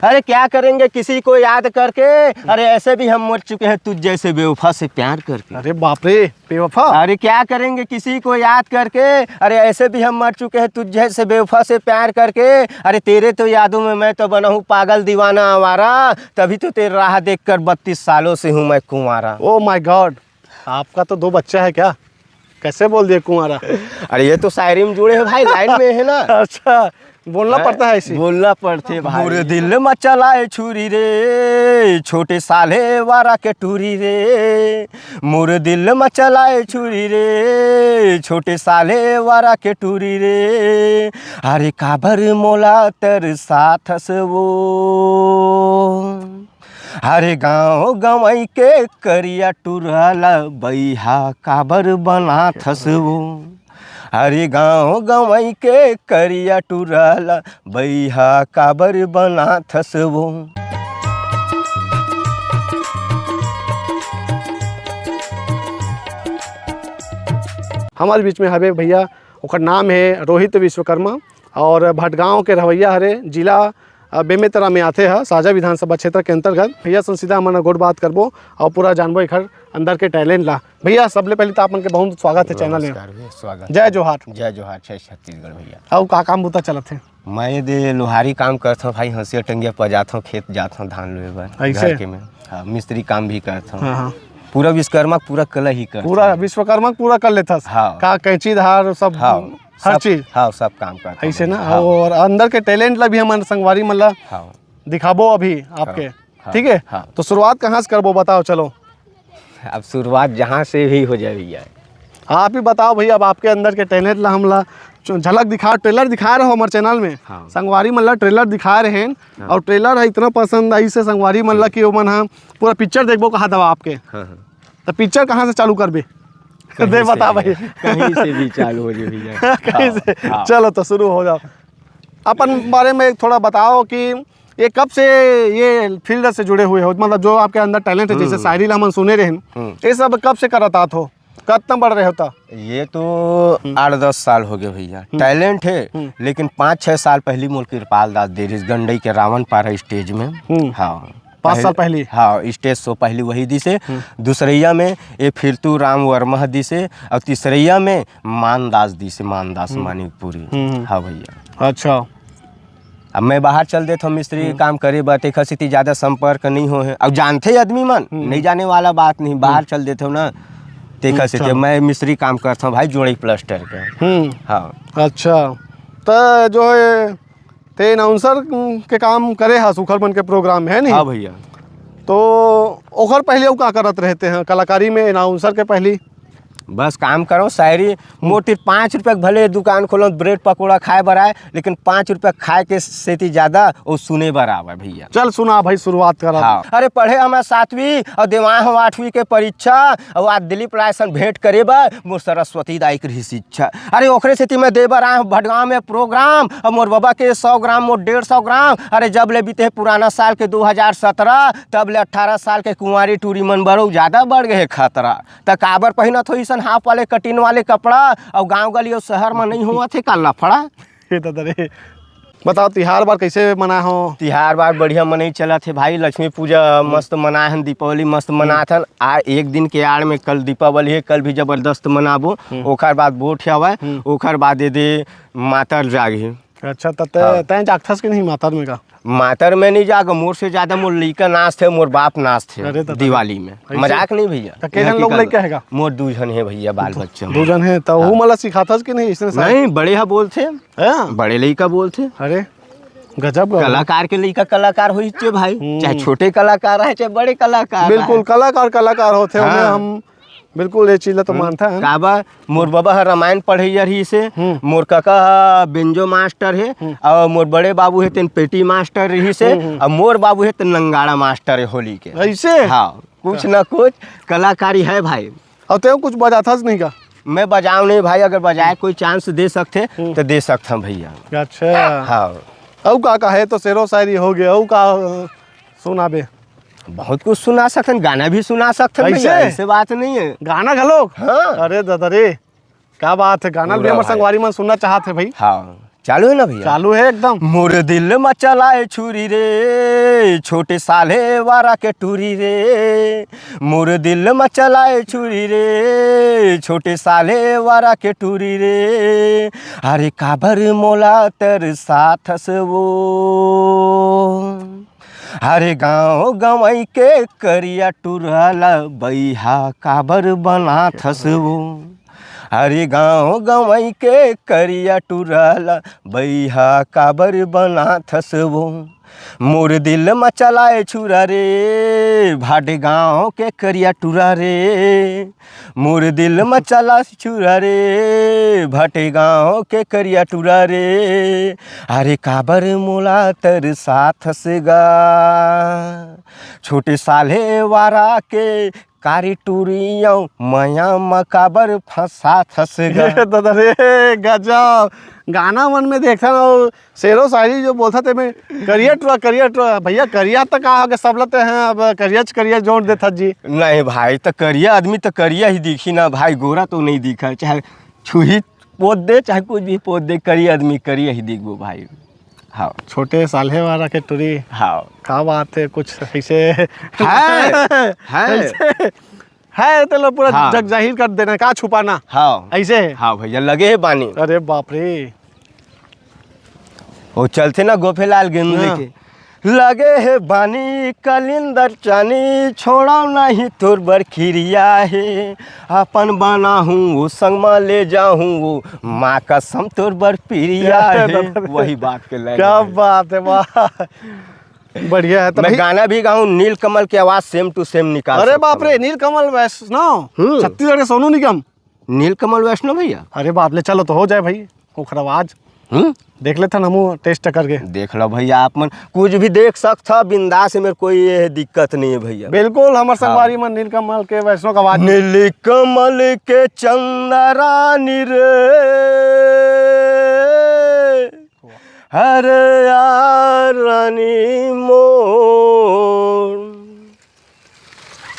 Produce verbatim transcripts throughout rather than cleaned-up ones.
अरे क्या करेंगे किसी को याद करके, अरे ऐसे भी हम मर चुके हैं तुझ जैसे बेवफा से प्यार करके। अरे बाप रे, बेवफा। अरे क्या करेंगे किसी को याद करके, अरे ऐसे भी हम मर चुके हैं तुझ जैसे बेवफा से प्यार करके। अरे तेरे तो यादों में मैं तो बना हूँ पागल दीवाना आवारा, तभी तो तेरी राह देखकर बत्तीस सालों से हूँ मैं कुंवारा। ओ माय गॉड, आपका तो दो बच्चा है क्या? कैसे बोल दिए कुंवारा? अरे ये तो शायरी में जुड़े हैं भाई, लाइन में है ना। अच्छा, बोलना हैं? पड़ता है ऐसे। बोलना पड़थे भाई। मोर दिल म चलाए छुरी रे, छोटे साले वारा के टूरी रे। मोर दिल म चलाए छुरी रे, छोटे साले वारा के टूरी रे। अरे काबर मोला तरसाथस वो, अरे गाँव गंवई के करिया टुरा ला बइहा काबर बनाथस वो। अरे गाँव गंवई के करिया टुरा ला बइहा काबर बनाथस वो। हमारे बीच में हवे भैया, ओकर नाम है रोहित विश्वकर्मा और भटगांव के रहवैया हरे, जिला अ, बेमेतरा में आथे ह, साजा विधानसभा क्षेत्र के अंतर्गत। भैया सन सीधा हमन गोठ बात करबो और पूरा जानबो एखर अंदर के टैलेंट ला। भैया सबले पहले तो आप मन के बहुत स्वागत है चैनल में। नमस्कार भैया, स्वागत जय है। जोहार। जय जोहार, जय छत्तीसगढ़ भैया। अउ का काम बूता चलत है? मैं ये दे लोहारी काम करथों भाई, हंसिया टंगिया पजाथों, खेत जाथों धान लुए बर। ऐसे? घर के में, हाँ, मिस्त्री काम भी करथों। हाँ, हाँ। पूरा विश्वकर्मा, पूरा कला ही करथों। पूरा विश्वकर्मा पूरा कर लेथस? हाँ। का कैंची धार सब? हाँ। हर सब, चीज? हाँ, सब काम करथों ऐसे भाई। ना? हाँ। और अंदर के टैलेंट ला भी हमन संगवारी मन ला हाँ। दिखाबो अभी आपके। हाँ, हाँ, ठीक है? हाँ। तो शुरुआत कहाँ से करबो बताओ, चलो। अब शुरुआत जहाँ से भी हो जाए भैया। आप ही बताओ भैया, अब आपके अंदर के टैलेंट ला हमला च-, झलक दिखा, ट्रेलर दिखा रहे हो हमारे चैनल में। हाँ। संगवारी मन ला ट्रेलर दिखा रहे हैं। हाँ। और ट्रेलर है इतना पसंद आई से संगवारी मन ला कि ओमन हा पूरा पिक्चर देखबो कहा दवा आपके। हाँ, हाँ। तो पिक्चर कहाँ से चालू करबे? कहीं दे से बता भी, भाई। कहीं से भी चालू हो जाए भैया। कहीं हाँ, से। हाँ। चलो तो शुरू हो जाओ। अपन बारे में थोड़ा बताओ कि ये कब से ये फील्ड से जुड़े हुए हो, मतलब जो आपके अंदर टैलेंट है, जैसे हम्म। शायरी ला हमन सुने रहे, हम्म। ये सब कब से करत आत हो, कतना बड़ रहे होता? ये तो हम्म। आठ दस साल हो गए भैया। हम्म। टैलेंट है, हम्म। लेकिन पाँच छः साल पहली मोर कृपाल दास दे रहिस गंडई के रावण पारा स्टेज में। हम्म। हाँ। पाँच साल पहली? हाँ, स्टेज शो पहली वही दिसे। हम्म। दूसरैया में ये फिरतू राम वर्मा दिसे और तीसरैया में मानदास दिसे, मानदास हम्म। मानिकपुरी। हम्म। हाँ भैया। अच्छा। अब मैं बाहर चल देथों मिस्त्री के हम्म। काम करे बर, तेखर सेती ज्यादा संपर्क नहीं हो है। अब जानथे आदमी मन, हम्म। नहीं जाने वाला बात नहीं, बाहर हम्म। चल देथों ना, तेखर सेती अच्छा। मैं मिस्त्री काम करथों भाई, जोड़ई प्लास्टर के। हम्म। हाँ। अच्छा, तो जो है ते अनाउंसर के काम करे हा सुखर मन के प्रोग्राम में, है नहीं? हाँ भैया। तो ओखर पहले अउ का करत रहते हैं कलाकारी में, अनाउंसर के पहली? बस काम करो, शायरी। मोर तीर पाँच रुपया के भले दुकान खोलो, ब्रेड पकौड़ा खाए बर आए, लेकिन पाँच रुपया खाए के सेती ज्यादा वो सुने बर आवे भैया। चल सुना भाई, शुरुआत करा। हाँ। अरे पढ़े हमें सातवीं और देवाए हम आठवीं के परीक्षा, और आज दिलीप राय संग भेंट करे बर मोर सरस्वती दाई के रही शिक्षा। अरे ओकरे सेती मैं दे बर आए हूँ भटगांव में प्रोग्राम, और मोर बाबा के सौ ग्राम, मोर डेढ़ सौ ग्राम। अरे जब ले बीते पुराना साल के दो हज़ार सत्रह, तब ले अठारह साल के कुंवारी टूरी मन बरो ज्यादा बढ़ गए हे खतरा। त काबर पहिनत हो इसन हाफ वाले कटिन वाले कपड़ा, अउ गांव गली अउ शहर म नहीं होवत हे का लफड़ा? हे दादा रे, बताओ तिहार बार कैसे मनाए हो? तिहार बार बढ़िया मनई चलत हे भाई, लक्ष्मी पूजा हम्म। मस्त मनाए हन, दीपावली मस्त हम्म। मनात हन। आ एक दिन के आड़ में कल दीपावली हे, कल भी जबरदस्त मनाबो। हम्म। ओकर बाद बोट हवय, हम्म। ओकर बाद ये दे मातर जागही। अच्छा, त तै, हाँ। तैं जागथस कि नहीं मातर में का? मातर में नहीं जाग, मोर से ज्यादा मोर लइका नाचथे, मोर बाप नाचथे अरे दादा। दिवाली में। ऐसे? मजाक नहीं भैया। त के झन लोग लइका हे का? मोर दू झन हे भैया, बाल बच्चा। दू झन हे, त हाँ। वो मला सिखाथस कि नहीं इसने साथ? नहीं, बड़े हा बोलथे। हाँ। बड़े लइका बोलथे। अरे, गजब, गजब। कलाकार के लइका कलाकार होइचे भाई, हम्म। चाहे छोटे कलाकार आहे, चाहे बड़े कलाकार बिल्कुल, आहे। कलाकार, कलाकार होथे, ओमे हाँ। हम बिल्कुल, ये चीज ला तो हम्म। मानता है। काबर, मोर बबा ह रामायण पढ़ैया रहिस हे, हम्म। मोर कका ह बेंजो मास्टर हे, हम्म। अउ मोर बड़े बाबू हे तेन पेटी मास्टर रहिस हे, हम्म, हम्म। अउ मोर बाबू हे तेन नंगाड़ा मास्टर हे होली के। ऐसे? हाँ, कुछ हाँ। ना कुछ कलाकारी है भाई। अउ तें कुछ बजाथस नहीं का? मैं बजाव नहीं भाई, अगर बजाए कोई चांस दे सकथे, हम्म। तो दे सकथन भैया। अच्छा। हाँ। अउ का, का है तो शेरो शायरी हो गया, अउ का, अ, सुनाबे? बहुत कुछ सुना सकथन, गाना भी सुना सकथन भैया, ऐसे? ऐसे बात नहीं है। गाना घलोक? हाँ। अरे दादा रे, क्या बात है, गाना भी पूरा हमर भाई। संगवारी मन सुनना चाहत हे भाई। हाँ। चालू है ना भैया? चालू है एकदम। मोर दिल म चलाए छुरी रे, छोटे साले वारा के टूरी रे। मोर दिल म चलाए छुरी रे, छोटे साले वारा के टूरी रे। अरे काबर मोला तरसाथस वो, अरे गाँव गंवई के करिया टुरा ल बइहा काबर बनाथस वो। अरे गाँव गंवई के करिया टुरा ल बइहा काबर बनाथस वो। मोर दिल म चलाए छुरा रे, भाटे गाँव के करिया टुरा रे। मोर दिल म चला छुरा रे, भाटे गाँव के करिया टुरा रे। अरे काबर मोला तरसाथस गा, छोटे साले वारा के कारी टूरी अउ मया म काबर फंसाथस गा। ये दादा रे, गजब। गाना मन में देखथन अउ शेरो शायरी जो बोलथस तेमे करिया टुरा, करिया टुरा। भैया करिया त का होगे, सब ल ते हैं, अब करियाच करिया जोड़ देथस जी। नहीं भाई, त करिया आदमी त करिया ही दिखही ना भाई, गोरा तो नहीं दिखय, चाहे छुही पोत दे, चाहे कुछ भी पोत दे, करिया आदमी करिया ही दिखबो भाई। हाँ। छोटे साल्हे वाला के टुरी। हाँ। का बात है, कुछ ऐसे है, है। ऐसे है, तो लो पूरा हाँ। जग जाहिर कर देना, का छुपाना? हाँ। ऐसे है। हाँ भैया, लगे है बानी। अरे बाप रे। वो चलथे ना गोफेलाल गेंद हाँ। लेके, लगे हे बानी कलिंदर चानी, छोड़व नहीं तोर बर किरिया हे, अपन बनाहूँ वो संग म ले जाहूँ वो, माँ कसम तोर बर पिरिया हे। वही बात के लाइन क्या है। बात है, वाह। बढ़िया है। तो मैं भाई गाना भी गाऊँ, नीलकमल की आवाज same to same निकाल अरे सकता बाप रे, हूँ। नीलकमल वैष्णव, हम्म। छत्तीसगढ़ के सोनू निगम। नीलकमल वैष्णव भैया। अरे बाप ले, चलो तो हो जाए भाई, ओखर आवाज। हम्म? देख लेथन हमू test करके। देख लो भैया, आप मन कुछ भी देख सकत ह बिंदास, मेर कोई ये दिक्कत नहीं है भैया। बिल्कुल, हमर हाँ। संगवारी मन नीलकमल के वैष्णव का आवाज। नीलकमल के चंदा रानी रे, अरे यार रानी मोर।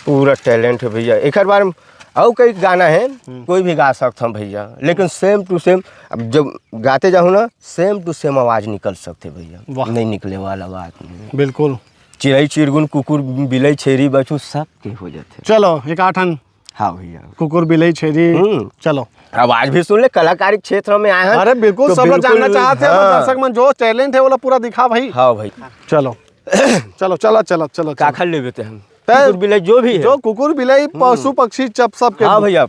पूरा talent है भैया। एकर बारे में अउ कई गाना है, हम्म। कोई भी गा सकत हम भैया, लेकिन same to same। अब जब गाते जाहू ना, same to same आवाज निकल सकथे भैया, वाह। नहीं निकले वाला बात नहीं। बिल्कुल। चिरई चिरगुन, कुकुर बिलई, छेरी बछू, सब के हो जाथे। चलो, एक आठन हाँ भैया। कुकुर बिलई छेरी, हम्म। चलो। आवाज भी सुन ले, कलाकारी क्षेत्र में आए हैं। अरे बिल्कुल, तो सब लोग बिल्कुल, जानना चाहते हैं, हाँ। दर्शक मन जो talent है, वो लोग पूरा दिखा भाई। हाँ भाई। चलो। चलो, चलो, चलो, चलो, चलो। काखर लेबे ते हम? ते कुकुर बिलई जो भी है। जो कुकुर बिलई, हम्म। पशु पक्षी, चप सब के हाँ भी। भैया,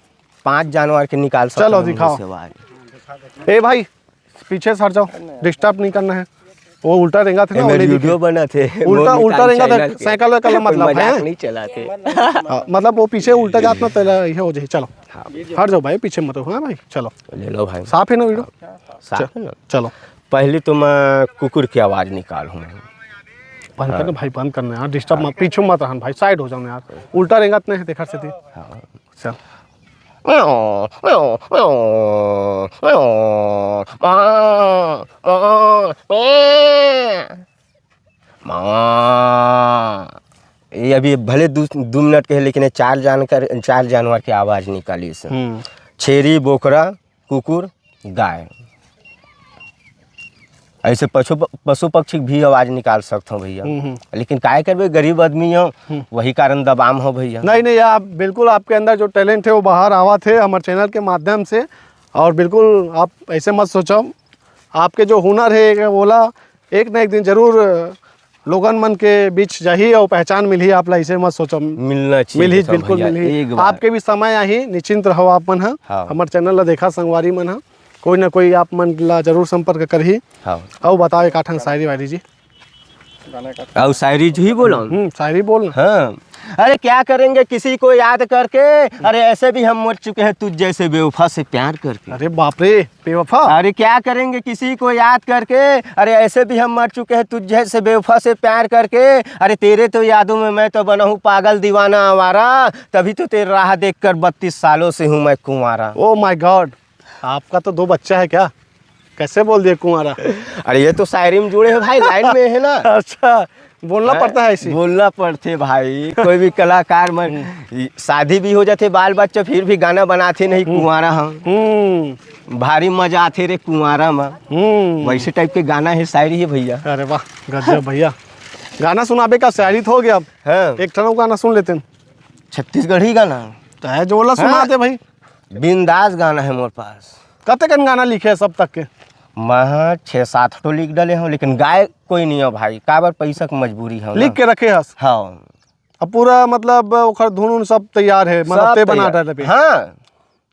पांच जानवर के निकाल सकते चलो, हैं दिखाओ। हमसे बाहर। ए भाई, पीछे से हट जाओ, disturb नहीं करना है। वो उल्टा रेंगत हे ना, ए, वो मेरी नहीं video दिखे। बना थे, उल्टा, मोर उल्टा मितान रेंगत हे, channel के। साइकिल वाइकिल का मतलब मजाक है। नहीं चलाते। हाँ, मतलब वो पीछे उल्टा जात ना, तेला ये हो जाए। चलो, हाँ। हट जाओ भाई, पीछे मत हो, हाँ भाई, चलो। ले लो भाई। साफ है ना video? साफ है ना? चलो। पहले तो मैं कुकुर की आवाज निकाल हूँ। बंद कर दो हाँ। भाई, बंद करना यार, disturb मत, पीछे मत रहन भाई, side हो जाओ ना यार, उल्टा रेंगत नहीं है, देखा से दी। हाँ। चल। ये अभी भले दू, दू मिनट के है, लेकिन ये चार जानकर, चार जानवर की आवाज निकाली इसने। हम्म। छेरी, बोकरा, कुकुर, गाय। ऐसे पशु प-, पशु पक्षी भी आवाज निकाल सकत हूँ भैया। हम्म, हम्म। लेकिन काय करबे, गरीब आदमी हो, हम्म। वही कारण दबाम हो भैया। नहीं, नहीं, आप बिल्कुल, आपके अंदर जो talent है, वो बाहर आवा थे हमारे channel के माध्यम से। और बिल्कुल आप ऐसे मत सोचो, आपके जो हुनर है, ओला एक ना एक दिन जरूर लोगन मन के बीच जाही और पहचान मिलही आप ला, ऐसे मत सोचो। मिलना चाहिए मिलही, देखो बिल्कुल भैया, मिलही। एक बार। आपके भी समय आही, निश्चिंत रहो आप मन ह। हाँ। हमर channel ला देखा संगवारी मन ह, कोई ना कोई आप मन ला जरूर संपर्क करही। हाँ। अउ बताओ एक आठन शायरी वायरी जी। अउ शायरी जी ही बोलो। हम्म, शायरी बोल ना। हाँ। अरे क्या करेंगे किसी को याद करके, अरे ऐसे भी हम मर चुके हैं तुझ जैसे बेवफा से प्यार करके। अरे बाप रे, बेवफा। अरे क्या करेंगे किसी को याद करके, अरे ऐसे भी हम मर चुके हैं तुझ जैसे बेवफा से प्यार करके। अरे तेरे तो यादों में मैं तो बना हूँ पागल दीवाना आवारा, तभी तो तेरी राह देखकर बत्तीस सालों से हूँ मैं कुंवारा। Oh my God, आपका तो दो बच्चा है क्या? कैसे बोल दिए कुंवारा? अरे ये तो शायरी में जुड़े हैं भाई, लाइन में है ना। अच्छा, बोलना हैं? पड़ता है ऐसे। बोलना पड़थे भाई, कोई भी कलाकार मन, शादी भी हो जाथे, बाल बच्चा, फिर भी गाना बनाथे नहीं, कुंवारा हम। हम्म। भारी मजा आथे रे कुंवारा में। हम्म। वैसे टाइप के गाना है, शायरी है भैया। अरे वाह, गजब भैया। गाना सुनाबे का, शायरी तो हो गया, अब हाँ। एक ठन अउ गाना सुन लेते हैं। छत्तीसगढ़ी गाना? तो है जो वाला सुना हाँ। दे भाई। बिंदास गाना है मोर पास। कतेकन गाना लिखे है सब तक के? मैं छः सात ठो लिख डले हूँ, लेकिन गाय कोई नहीं है भाई, काबर, पैसा की मजबूरी है ना। लिख के रखे हस? हाँ। अब पूरा मतलब ओखर धुन उन सब तैयार है, मतलब सब ते बना तैयार। डाले पे। हाँ।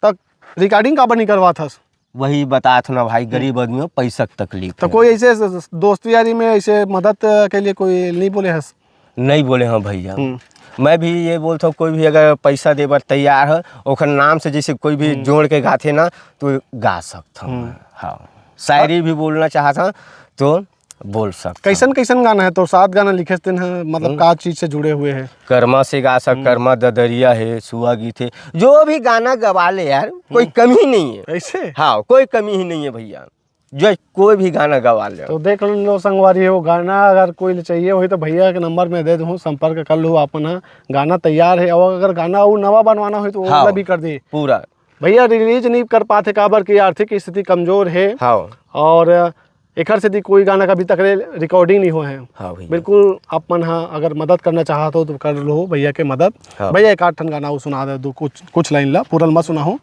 तक रिकॉर्डिंग काबर नहीं करवात हस? वही बतात हूँ ना भाई, गरीब आदमी हो, पैसा की तकलीफ तो है। कोई ऐसे दोस्त यारी में ऐसे मदद के लिए कोई नहीं बोले हस? नहीं बोले हूँ भैया। हम्म। मैं भी ये बोलता हूँ, कोई भी अगर पैसा दे बर तैयार हो, ओखर नाम से जैसे कोई भी हम्म। जोड़ के गाथे ना, तो गा सकता हूँ हम्म। मैं। हाँ, शायरी भी बोलना चाहता हूँ तो बोल सकता हूँ। कैसन कैसन गाना है? तो सात गाना लिखे तेन ह, मतलब हम्म। का चीज से जुड़े हुए है? कर्मा से गा सक, हम्म। कर्मा ददरिया है, सुआ गीत है, जो भी गाना गवा ले यार, कोई हम्म। कमी नहीं है। ऐसे? हाँ, कोई कमी ही नहीं है भैया, जो कोई भी गाना गवा ले। तो देख लो संगवारी हो, गाना अगर कोई ले चाहिए होही तो भैया के नंबर में दे दूँ, संपर्क कर लो अपन ह। गाना तैयार है, और अगर गाना अउ नवा बनवाना होही तो हाँ, ओला भी कर दे। पूरा। भैया रिलीज नहीं कर पाथे, काबर की आर्थिक स्थिति कमजोर है। हाँ। और एखर सेती कोई गाना का अभी तक ले रिकॉर्डिंग नहीं हुआ है। हाँ भैया। बिल्कुल, आप मन हा अगर मदद करना चाहत हो तो कर लो भैया के मदद। हाँ। भैया एक आध ठन गाना अउ सुना दे, दो कुछ, कुछ लाइन ला, पूरा मत सुनाहू।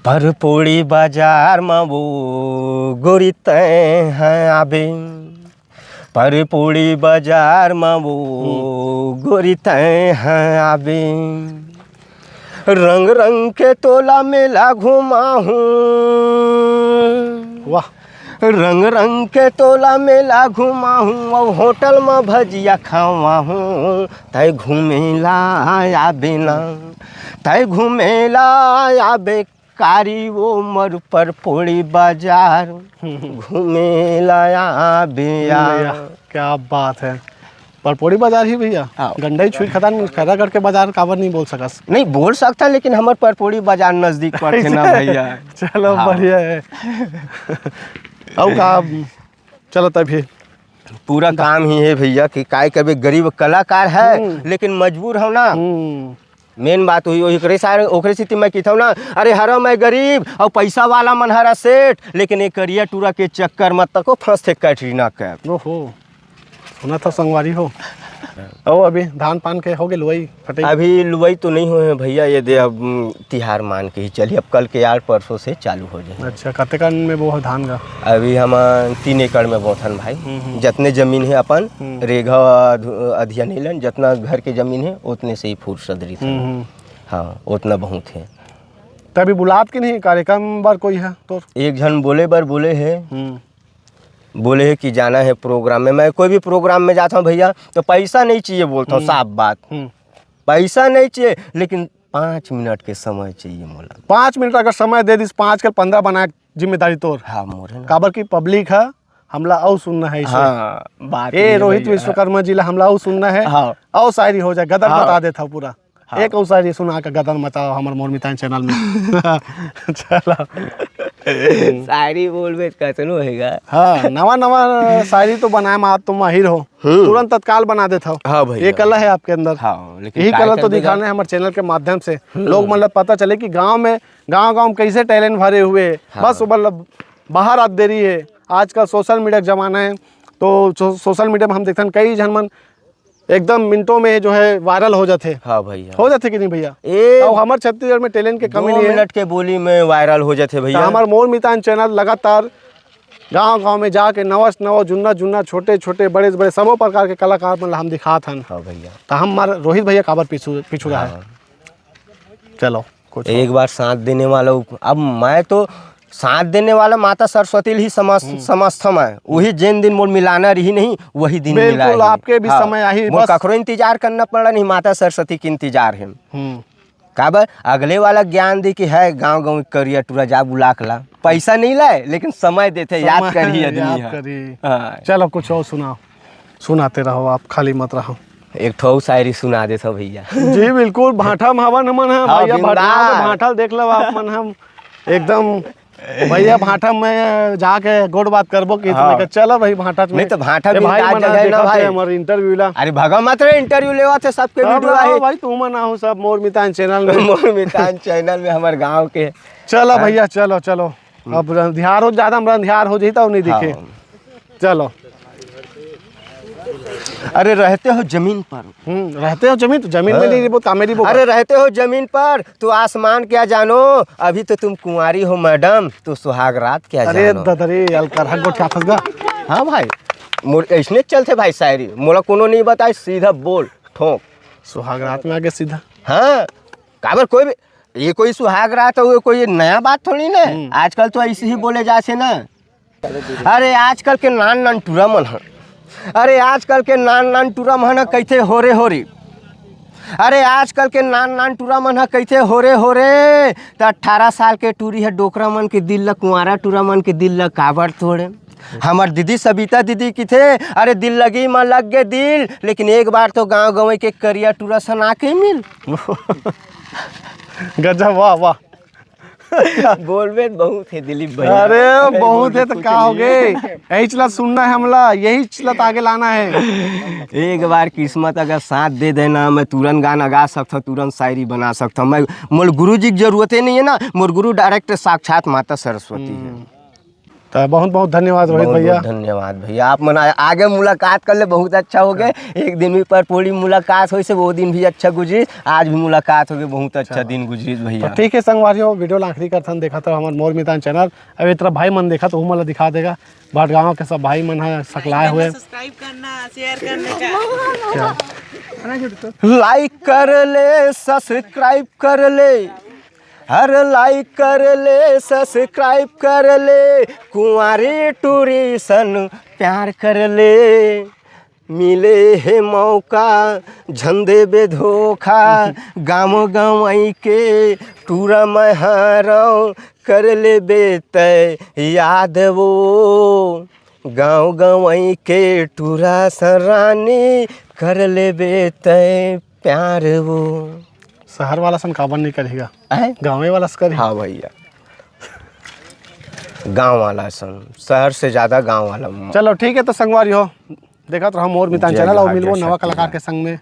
परपोड़ी बाजार म वो गोरी तैं ह आबे, परपोड़ी बाजार म वो हम्म। गोरी तैं ह आबे, रंग रंग के तोला मेला घुमाहूँ। वाह। रंग रंग के तोला मेला घुमाहूँ, अउ होटल म भजिया खवाहूँ। तै घूमेला आबे ना, तै घूमेला आबे कारी वो मर परपोड़ी बाजार घूमेला आबे या। भैया, क्या बात है। परपोड़ी बाजार ही भैया? हाँ। गंडई छुई खदान खैरागढ़ के बाजार काबर नहीं बोल सकस? नहीं, बोल सकता, लेकिन हमर परपोड़ी बाजार नजदीक पड़थे ना भैया। चलो, हाँ। बढ़िया है। अउ का, चलो तभी। पूरा काम ही है भैया कि काय कबे गरीब कलाकार है, हम्म। लेकिन मजबूर हो ना। हम्म। मेन बात हुई, ओकरे सारे, ओकरे सेती मैं किथौं ना, अरे हरा मैं गरीब अउ पैसा वाला मन हरा सेठ, लेकिन ये करिया टूरा के चक्कर म तको फंसथे कैटरीना कैफ। ओहो, सुना था संगवारी हो। अउ अभी धान पान के हो गए लुवई कटई? अभी लुवई तो नहीं हुए हैं भैया, ये दे अब, उम, तिहार मान के ही चलिए, अब कल के यार परसों से चालू हो जाए। अच्छा, कतेकन में वो है धान का? अभी हम, अ, तीन एकड़ में बोथन भाई। हम्म, हम्म। जतने जमीन है अपन, हम्म। रेघा अध-, अधिया नहीं लन, जतना घर के जमीन है, उतने से ही फुर्सत रही हम्म, था। हम्म। हाँ, उतना बहुत है। तभी बुलात के नहीं कार्यक्रम बार कोई है तो? एक झन बोले बर बोले है, हम्म। बोले है कि जाना है प्रोग्राम में। मैं कोई भी प्रोग्राम में जाता हूँ भैया, तो पैसा नहीं चाहिए बोलता हूँ, हम्म। साफ बात। हम्म। पैसा नहीं चाहिए, लेकिन पाँच मिनट के समय चाहिए मोला। पाँच मिनट अगर समय दे दिस, पाँच के पंद्रह बनाए जिम्मेदारी तोर। हाँ, मोरे ना। काबर की पब्लिक है, हमला अउ सुनना है इसे। हाँ, बात ए, ये है रोहित भैया। विश्वकर्मा जी ला हमला अउ सुनना है। हाँ। अउ शायरी हो जाए, गदर हाँ। बता देता हूँ पूरा। हाँ। एक अउ शायरी सुना के गदर मचाओ हमर मोर मितान चैनल में। चलो। शायरी बोलबे त कतनो होएगा। हाँ, नवा नवा शायरी तो बनाए में आप तो माहिर हो। हम्म। तुरंत तत्काल बना देता हो। हाँ भैया। ये कला है आपके अंदर। हाँ, लेकिन यही कला तो कार्यक्रम में दिखाना है हमारे चैनल के माध्यम से। हम्म। लोग मतलब पता चले कि गांव में, गांव गांव में कैसे टैलेंट भरे हुए हैं। हाँ। बस वो मतलब बाहर आ देरी है। आजकल सोशल मीडिया का जमाना है, तो सो-, सोशल मीडिया में हम देखते हैं कई झन मन एकदम मिनटों में जो है वायरल हो जाते। हाँ भैया। हो जाते कि नहीं भैया? ए, अब हमारे छत्तीसगढ़ में टैलेंट के कमी दो नहीं है। मिनट के बोली में वायरल हो जाते तो भैया। हमारे मोर मितान चैनल लगातार गांव गांव में जाके नवा से नवा, जुन्ना जुन्ना, छोटे छोटे, बड़े से बड़े, सबो प्रकार के कलाकार मन ला हम दिखात हन। हाँ भैया। तो हमारे रोहित भैया काबर पीछू, पीछू रहा है। हाँ। चलो, कुछ एक बार साथ देने वाला उप-, अब मैं तो साथ देने वाला माता सरस्वती ही समझ-, हम्म। समझता मैं। वही जिन दिन मोर मिलाना रही नहीं, वही दिन मिला बिल्कुल, ही। आपके भी हाँ। समय आही, मोर बस। कखरो इंतजार करना पड़ा नहीं, माता सरस्वती के इंतजार है। हम्म। काबर अगले वाला ज्ञान दे कि है गांव गांव करिया टूरा जा बुला के ला। पैसा नहीं लाए, लेकिन समय देते, याद समय करिए आदमी याद है। करिए। हाँ। चलो, कुछ और सुनाओ, सुनाते रहो आप, खाली मत रहो। एक ठो शायरी सुना देता भैया। जी बिल्कुल, भाठा में हवन हमन ह, हाँ, भैया, भाठा में बिंदास। भाठा देख लो आप मन हम एकदम भैया भांठा में जाके गोठ बात करबो कि हाँ। चलो भाई भांठा में। नहीं तो भांठा ए भी भाई का मन जगह ना देखत भाई। हे हमर इंटरव्यू ला। अरे भगा मत रे, इंटरव्यू लेवा थे सबके अब वीडियो आओ है। भाई, तू मन आहू सब मोर मितान चैनल में। मोर मितान चैनल में हमर गांव के। चलो हाँ। भैया, चलो, चलो। अब अंधियार हो, ज्यादा हमरा अंधियार हो जाई तो नहीं दिखे। हाँ। चलो। अरे रहते हो जमीन पर। हम्म, रहते हो जमीन, तो जमीन में हाँ। नहीं रहबो, तामे रहबो। अरे रहते हो जमीन पर, तो आसमान क्या जानो, अभी तो तुम कुंवारी हो मैडम, तो सुहाग रात क्या अरे जानो। ददरी, अलकर हक गोठिया फंस गा। हाँ भाई, मोर ऐसने चलते भाई शायरी, मोला कोनो नहीं बताए, सीधा बोल, ठोक। सुहाग रात में आगे सीधा। हाँ, काबर कोई भी, ये कोई सुहाग रात हो, कोई नया बात थोड़ी ना। हम्म। आजकल तो ऐसे ही बोले जाथे ना। अरे आजकल के नान नान टूरा मन ह, अरे आजकल के नान नान टूरा मन ह कहिथे होरे होरे। अरे आजकल के नान नान टूरा मन ह कहिथे होरे होरे। त अट्ठारह साल के टूरी ह डोकरा मन के दिल ल, कुंवारा टूरा मन के दिल ल काबर तोड़े? हमर दीदी सबिता दीदी किथे, अरे दिल लगी म लग गे दिल, लेकिन एक बार तो गांव गंवई के करिया टूरा सन आके मिल। गजब, वाह, वाह। बोलबे त बहुत हे दिलीप भैया। अरे, अरे, बहुत बोलबे हे त कुछ का नहीं। होगे? यही चला सुनना हे हमला, यही चला त आगे लाना हे। एक बार किस्मत अगर साथ दे देना, मैं तुरंत गाना गा सकता हूँ, तुरंत शायरी बना सकता हूँ। मैं, मोर गुरु जी की जरूरत ही नहीं है ना, मोर गुरु direct साक्षात माता सरस्वती है। हम्म। त बहुत बहुत धन्यवाद रोहित बहुत भैया। बहुत धन्यवाद भैया, आप मन आ-, आगे मुलाकात कर ले, बहुत अच्छा हो गए। एक दिन भी परपोड़ी मुलाकात होइस हे, वो दिन भी अच्छा गुजरिस, आज भी मुलाकात हो गए, बहुत अच्छा अच्छा। दिन गुजरिस भैया। तो ठीक है संगवारियों, वीडियो ला आखिरी करथन, देखत रहो हमर मोर मितान चैनल। अब इतना भाई मन देखत, ओहू मन ला दिखा देगा, भटगांव के सब भाई मन ह सकलाए हुए। सब्सक्राइब करना, शेयर करने का। लाइक कर ले, सब्सक्राइब कर ले, हर लाइक कर ले, सब्सक्राइब कर ले, कुंवारी टूरी सन प्यार कर ले। मिले हे मौका, झन देबे धोखा, गाँव गंवई के टूरा मैं हरंव, कर लेबे तै याद वो। गाँव गंवई के टूरा सन रानी, कर लेबे तै प्यार वो। शहर वाला सन काबर नहीं करिगा? हैं? गाँवे वाला से करी। हाँ भैया, गाँव वाला सन, शहर से ज्यादा गाँव वाला। चलो ठीक है, तो संगवारी हो, देखत रहो मोर मितान जय चैनल और जोहार, मिलबो जय नवा छत्तीसगढ़। कलाकार के संग में।